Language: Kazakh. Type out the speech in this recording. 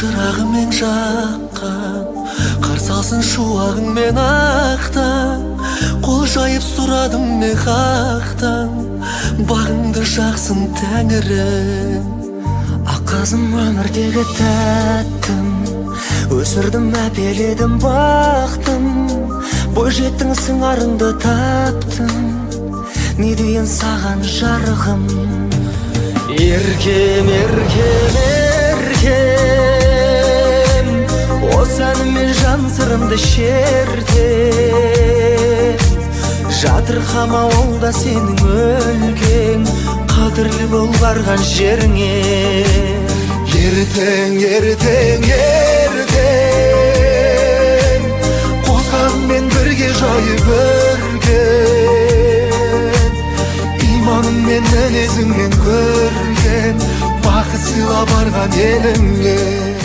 Шырағымен жаққан, қарсы алсын шуағыңмен ақтан. Қол жайып сұрадым мен хақтан, бағыңды жақсын тәңірім. Аққазым, өмірдегі тәттім, өсірдім, әпеледім, бақтым. Бой жеттің, сыңарыңды таптың, не дейін саған, жарығым? Еркем, еркем, еркем, осы әніммен жан сырымды шертем. Жатырқама, ол да сенің өлкең, қадірлі бол барған жеріңе. Ертең, ертең, ертең, қосағыңмен бірге жайып өркен. Иманыңмен, мінезіңмен көрген, бақыт сыйла барған еліңе.